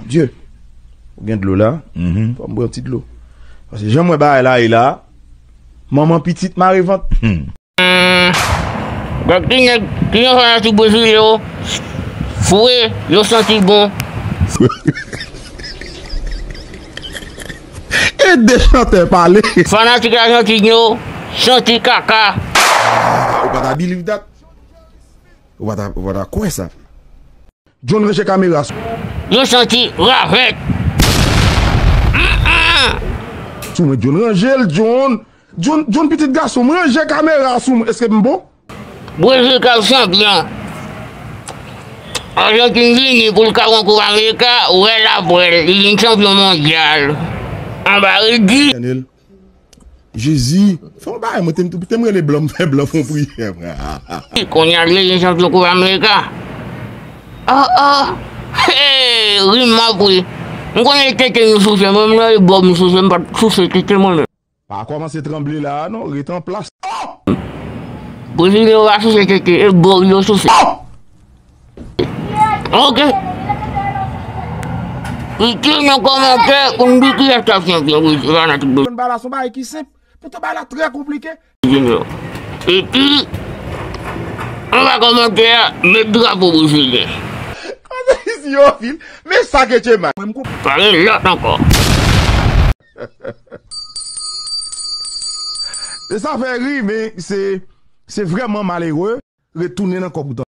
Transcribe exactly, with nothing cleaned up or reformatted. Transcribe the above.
Dye, ou gen dlo la? Fò m bwè yon ti dlo. Paske jan m wè bagay la ye la, manman pitit mare vant. Gad ki nèg, ki yon fanatik Brezilyen yo fre, yo santi bon. E de chantè pale. Fanatik Ajantin yo santi kaka. Ah, ou pa ta believe that. Ou pa ta, ou pa ta kwè sa. John ranje kamera. Yo santi ravèt. Sou mwen, John ranje l, John. John, John pitit gason m, ranje kamera sou mwen. Èske m bon? Brezil k ap chanpyon. Ajantin vini pou l ka rankontre Amerika, wè l ap wè l, li vin chanpyon mondyal. Anba redi. Jezi, fè yon bagay, mwen te, te m rele blan, m fè blan fè yon priyè, frè. Kounye a, li vin chanpyon Koup Amerika. Oh, oh. Hey, ri m ap ri. M konnen tete nou souse, mwen menm nan e bòb m souse, m pa t souse tete mwen menm. Pa kòmanse tranble la a non, rete an plas. Oh! Brezilyen yo pa souse tete, e bòb yo souse. Oh! Ok. Ekri nan kòmantè pou n di kiyès k ap chanpyon, wi, fanatik Brezil. Konn bagay la se yon bagay ki senp, poutan bagay la trè konplike. Epi, anba kòmantè a, met drapo brezilyen. Kote isi yo vin? Men sa ke Che Mike. Mwen m konp- Pa gen lòt ankò. E sa fè ri, men se, se vrèman malere. Retounen nan kò poutan.